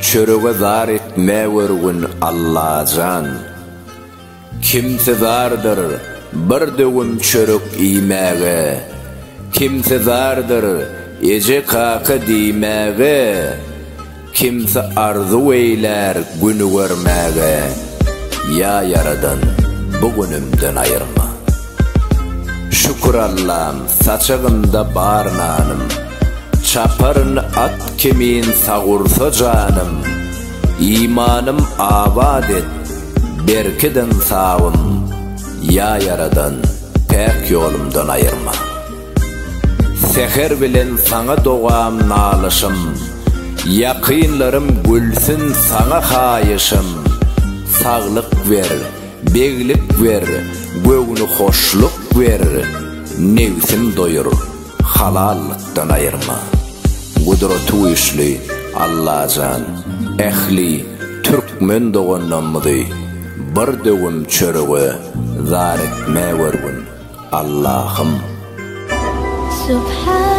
çörege zar etmäwergin Allajan. Kimsi zardyr bir döwüm çörek iýmäge, Kimsi zardyr eje-kaka diýmäge, Kimsi arzuw eýlär güni görmäge, Ýa Ýaradan, bu günümden aýyrma. Şükür Allam, saçagymda bar nanym, Çaparyn at kimin sagursa janym, Imanym abat et, berkit ynsabym, Ýa Ýaradan, päk ýolumdan aýyrma. Säher bilen saňa dogam nalyşym, Ýakynlarym gülsün saňa haýyşym, Saglyk ber, beglik ber, göwnühoşluk ber, Nebsim doýur, halallykdan aýyrma. Gudraty güýçli Allajan ähli türkmen doganlarymyzy bir döwüm çörege zar etmäwergin Allahym. Subhan.